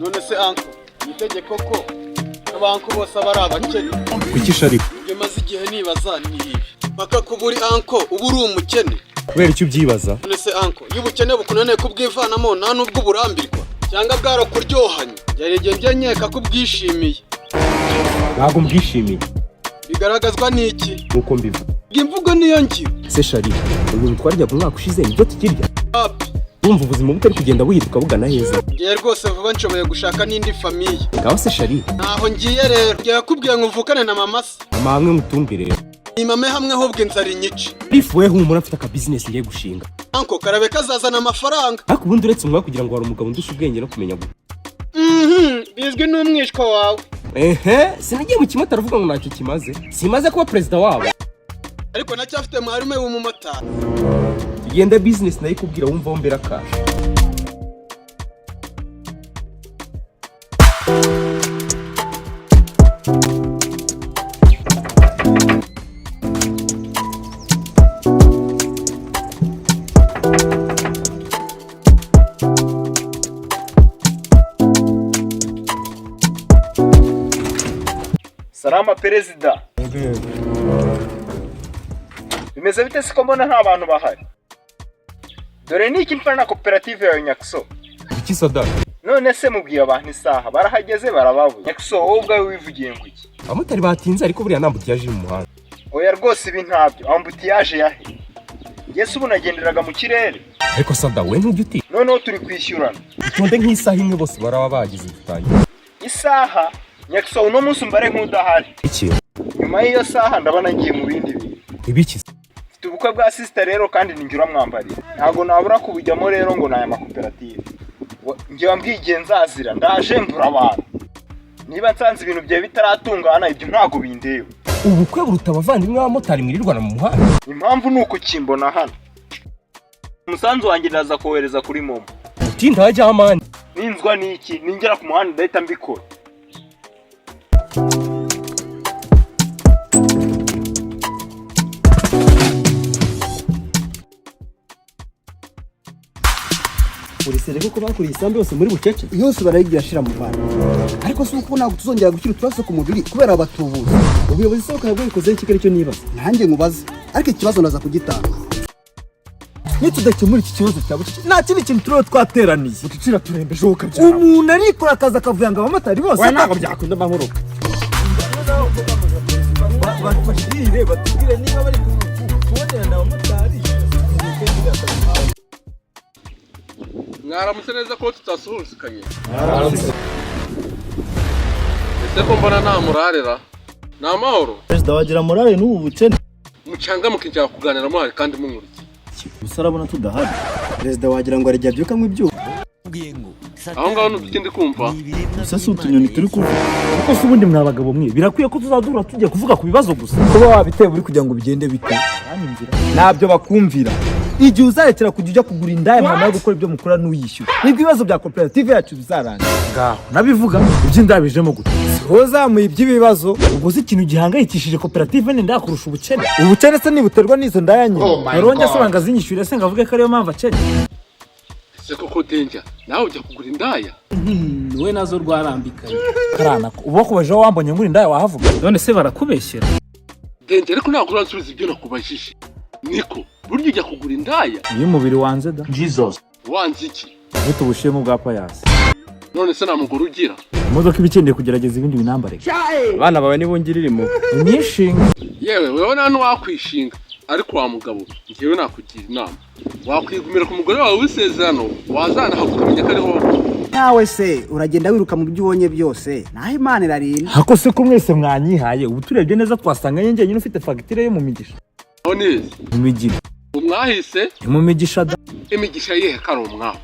None se uncle, ni itegeko ko aba uncle bose aba ari abakene? Kuki ariko? Ibyo maze igihe nibaza ni ibi: paka kuba uri uncle uba uri umukene? Kubera icyo ubyibaza? None se uncle, iyo ubukene bukunaniye kubwivanamo, nta n'ubwo uburambirwa cyangwa bwarakuryohanye? Byari igihe njye nkeka ko ubwishimiye. Ntabwo mbwishimiye. Bigaragazwa n'iki? Nk'uko mbivuga. Imvugo niyo ngiro. Se shari, ibintu twaryaga umwaka ushize nibyo tukirya? Papi. Wumva ubuzima butari kugenda buhinduka bugana heza? Ngiye rwose vuba nshoboye gushaka n'indi famille. Ngaho se shari. Ntaho ngiye rero, ngiye yakubwiye ngo mvukane na mama se. Mama hamwe mutumbi rero. Ni mame hamwe, ahubwo inzara inyice. Rifu we, humura, mfite aka business ngiye gushinga. Uncle, karabe kazazana amafaranga. Ariko ubundi uretse umwaka kugira ngo hari umugabo undusha ubwenge no kumenya gusa. Bizwi n'umwishwa wawe. Ehe, sinagiye mu kimotari avuga ngo ntacyo kimaze, simaze kuba perezida wabo. Ariko nacyafite mwarume w'umumotari. Tugenda business nayo ikubwira wumva mbera kasha. Salama perezida. Bimeze bite siko mbona nta bantu bahari? Dore ni iki mfana na koperative yawe, Nyakiso? Iki sada? None se mubwiye abantu isaha barahageze barababuze. Nyakiso, wowe ubwawe wivugiye ngo iki? Abamotari batinze, ariko buriya nta embouteillage iri mu muhanda. Oya rwose, ibi ntabyo. Embouteillage yahe? Yesu, ubu nagenderaga mu kirere. Ariko sada, we ntujya uti Noneho turi kwishyurana. Itonde, nk'isaha imwe bose baraba bagize dutangira. Isaha? Nyakiso, uno munsi umbare nk'udahari. Iki? Nyuma y'iyo saha ndabona ngiye mu bindi bintu. Ibiki? Mfite ubukwe bwa sister rero, kandi ni njye uramwambariye, ntabwo nabura kubujyamo rero ngo ni aya makoperative. Njye wambwiye igihe nzazira, ndaje mbura abantu. Niba nsanze ibintu byawe bitaratungana, ibyo ntabwo bindeba. Ubukwe buruta abavandimwe b'abamotari mwirirwana mu muhanda? Impamvu ni uko ukimbona hano, umusanzu wanjye ndaza kohereza kuri MoMo. Utinda hajya amani. Ninzwa n'iki? Ningera ku muhanda ndahita mbikora. Urisere koko bakuriye isambu yose muri bucece? Yose barayigira ashira mu Rwanda, ariko si uko ntabwo tuzongera gushyira uturaso ku mubiri kubera abatubuzi. Ubuyobozi se bukaba bwabikozeho iki? Aricyo nibaza. Nanjye nkubaze, ariko ikibazo ndaza kugitanga. Nitudakemura iki kibazo cya bucece, nta kindi kintu turiho twateraniye. Bucecira turembeje wowe ukabyara. Umuntu arikora akazi akavuga ngo abamotari bose Oya, ntabwo byakunda amahoro. Batubwire, batubwire niba bari kubonerana abamotari. Mwaramutse neza ko tutasuhuzikanye. Ese ko mbona nta murarera, ni amahoro? Perezida, wagira morale n'ubu bukene? Mucangamuke, nshaka kuganira muhari kandi munkurikiye. Gusa arabona tudahari. Perezida, wagira ngo hari igihe abyukanywa ibyuma. Aho ngaho ni ndi kumva. Gusa si utunyoni turi kuvuga. Kuko se ubundi mwa bagabo mwe, birakwiye ko tuzadura tugiye kuvuga ku bibazo gusa? Kuba wabitewe uri kugira ngo bigende bite? Ntabyo bakumvira. Igihe uzarekera kujya ujya kugura indaya mwamara gukora ibyo mukora n'uyishyura, nibwo ibibazo bya koperative yacu bizarangira. Ngaho nabivuga iby'indaya bijemo gute? Siho zamuye iby'ibibazo. Ubwo se ikintu gihangayikishije koperative ni indaya kurusha ubukene? Ubukene se nibuterwa n'izo ndaya nyine? Ntaronge se banga zinyishyure se ngo avuge ko ariyo mpamvu akennye? Ese koko Denja, nawe ujya kugura indaya? We nazo rwarambikanye. Karana ubu bakubajeho wambonye ngura indaya wahavuga? None se barakubeshyera? Denja, ariko ntabwo uransubiza ibyo nakubajije. Niko burya ujya kugura indaya? Iyo umubiri wanze da. Wanze iki? Ufite ubushemu bwa payasi. None se nta mugore ugira? Imodoka iba ikeneye kugerageza ibindi binambare. Abana bawe nibungirira impuhwe. Unyishinga. Yewe, wewe nta n'uwakwishinga, ariko wa mugabo, njyewe nakugira inama, wakwigumira ku mugore wawe w'isezerano, wazanahaga ukamenya ko ariho wavuye. Nawe se uragenda wiruka mu byo ubonye byose, naho Imana irarinda. Hako se ko mwese mwanyihaye, ubu turebye neza twasanga njye njyenyine ufite fagitire yo mu migisha. Aho neza. Mu migina. Umwahise. Ni mu migisha da. Imigisha yihe ko ari umwawe?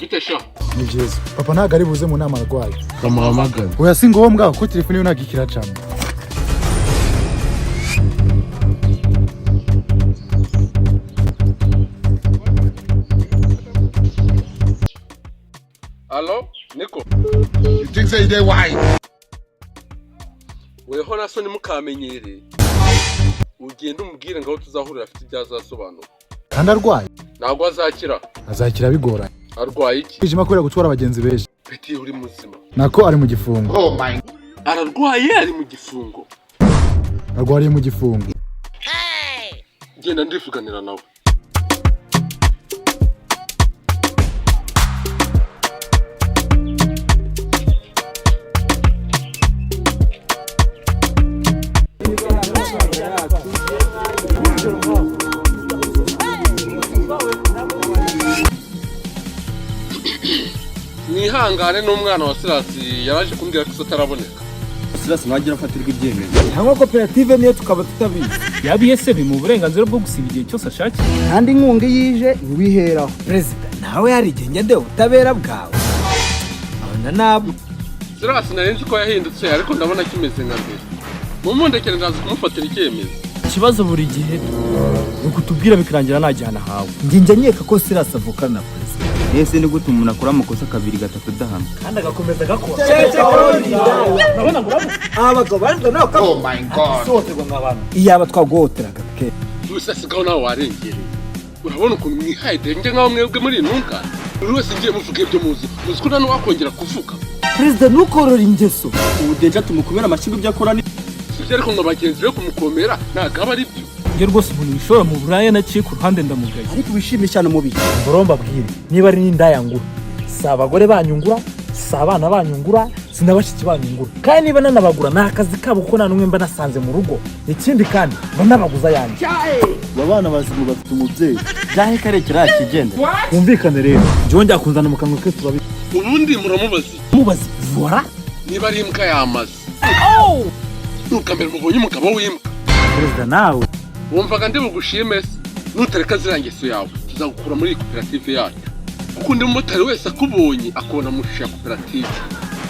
Bite sha? Ni byiza. Papa ntabwo ari buze mu nama, arwaye. Bamuhamagara. Oya, si ngombwa kuko telefone ye ntabwo ikiracamo. Alo, niko. You think say they wise? Weho na so ntimukamenyere, ugende umubwire ngo aho tuzahurira afite ibyo azasobanura. Kandi arwaye. Ntabwo azakira. Azakira bigoranye. Arwaye iki? Kwijima kubera gutwara abagenzi benshi. Peti, uri muzima? Nako ari mu gifungo. Ararwaye, ari mu gifungo? Arwariye mu gifungo. Genda, ndivuganira nawe. Mwihangane, n'umwana wa Sirasi yaraje kumbwira ko ataraboneka. Sirasi ntagira afatirwa ibyemezo. Cyangwa koperative niyo tukaba tutabizi. Yabiye se bimuha uburenganzira bwo gusiba igihe cyose ashakiye? Kandi inkunga iyo ije ntiwiheraho. Perezida nawe hari igihe ngende ubutabera bwawe abona nabwo. Sirasi nari nzi ko yahindutse, ariko ndabona kimeze nka mbere. Mumundekere, ndaza kumufatira icyemezo. Ikibazo buri gihe ni ukutubwira bikarangira nta gihano ahawe. Njye njya nkeka ko Sirasi avukana na perezida. Ese ni gute umuntu akora amakosa kabiri gatatu adahana? Kandi agakomeza agakora. Urabona ngo urabona abagabo barizwa nawe. Oh my God, ihohoterwa nk'abantu iyaba twaguhoteraga ke. Gusa sigaho nawe, warengereye. Urabona ukuntu mwihaye denge nk'aho mwebwe muri intungane? Buri wese ngiye muvuga ibyo muzi, muzi ko nta n'uwakongera kuvuga. Perezida, ntukorore ingeso. Ubu deja tumukomera amashyi ngo ibyo akora ni Sibyo, ariko ngo bagenzi be kumukomera ntabwo aba ari byo. Njye rwose umuntu wishora mu buraya naciye ku ruhande ndamugaye. Ariko wishimye cyane umubiri. Ngoro mbabwire, niba ari n'indaya ngura, si abagore banyungura, si abana banyungura, si na bashiki banyungura. Kandi niba nanabagura ni akazi kabo, kuko nta n'umwe mba nasanze mu rugo. Ikindi kandi mba nabaguza ayanjye. Aba bana bazi ngo bafite umubyeyi. Byahe kare kiriya kigenda. Wumvikane rero, njyewe njya mu kanwa ke turabi. Ubundi muramubaza iki? Mubaze vora. Niba ari imbwa yamaze, ni ubwa mbere mubonye umugabo w'imbwa. Perezida nawe. Wumvaga ndi bugushime se? Nutareka ziriya ngeso yawe, tuzagukura muri iyi koperative yacu, kuko undi mumotari wese akubonye akubona mu ishusho ya koperative.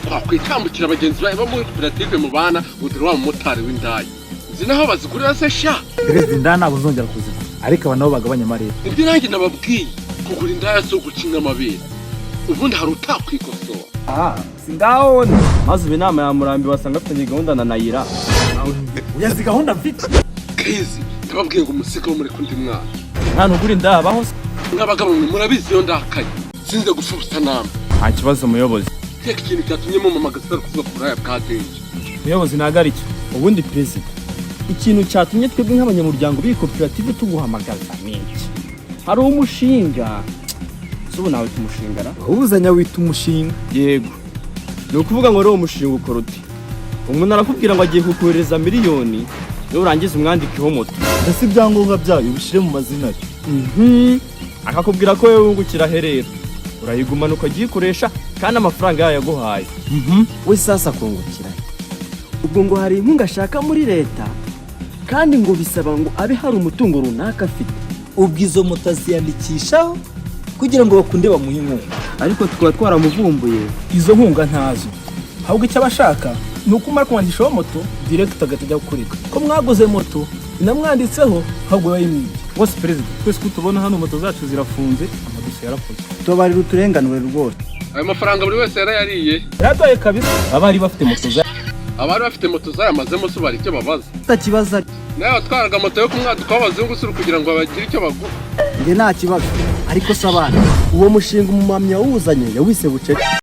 Twakwitambukira bagenzi bawe bo muri koperative mubana ngo dore wa mumotari w'indaya. Nzi naho bazigurira se sha. Perezida, indaya ntabwo nzongera kuzigura, ariko aba nabo bagabanya amarere. Nibyo nanjye nababwiye, kugura indaya si ugucinya amabere. Ubundi hari utakwikosora? Aha si ngaho, maze ubu inama ya Murambi wasanga afitanye gahunda na Nayira. Uyazi gahunda mfite. Kezi, ndababwiye ngo umusigeho muri kundi mwana. Nta ntugura indaya abaho se? Mw'abagabo mwe murabizi, iyo ndakaye sinze gupfa ubusa namwe. Nta kibazo, muyobozi. Teka, ikintu cyatumye mumamagaza atari kuvuga ku buraya bwa Denje? Muyobozi, ntabwo ari cyo. Ubundi perezida, ikintu cyatumye twebwe nk'abanyamuryango b'iyi koperative tuguhamagaza ni iki? Hari umushinga. Si ubu nawe tumushingara? Ubuzanya wita umushinga. Yego, ni ukuvuga ngo rero uwo mushinga ukora uti: umuntu arakubwira ngo agiye kukohereza miliyoni, nurangiza umwandikeho moto. Mbese ibyangombwa byayo ubishyire mu mazina ye. Akakubwira ko wowe wungukira herera, urayigumana ukagiyikoresha kandi amafaranga yayo yaguhaye. We sasa kungukira ubwo ngo hari inkunga ashaka muri leta, kandi ngo bisaba ngo abe hari umutungo runaka afite. Ubwo izo moto aziyandikishaho kugira ngo bakunde bamuhe inkunga. Ariko tukaba twaramuvumbuye. Izo nkunga ntazo, ahubwo icyo aba ashaka ni uko umara kumwandikishaho moto, direct agahita ajya kukurega ko mwaguze moto inamwanditseho, ahubwo yayimwibye. Bose perezida, twese ko tubona hano moto zacu zirafunze, amadosiye yarakoze. Tubabarira, uturenganure rwose. Ayo mafaranga buri wese yarayariye. Yaratoye kabisa, abari bafite moto za Abari bafite moto zayamazemo se bari icyo babaza? Utakibaza. Nawe watwaraga moto yo ku mwaduko w'abazungu si kugira ngo bagire icyo baguha? Njye nta kibazo, ariko se abana? Uwo mushinga umumamyi yawuzanye yawise bucece.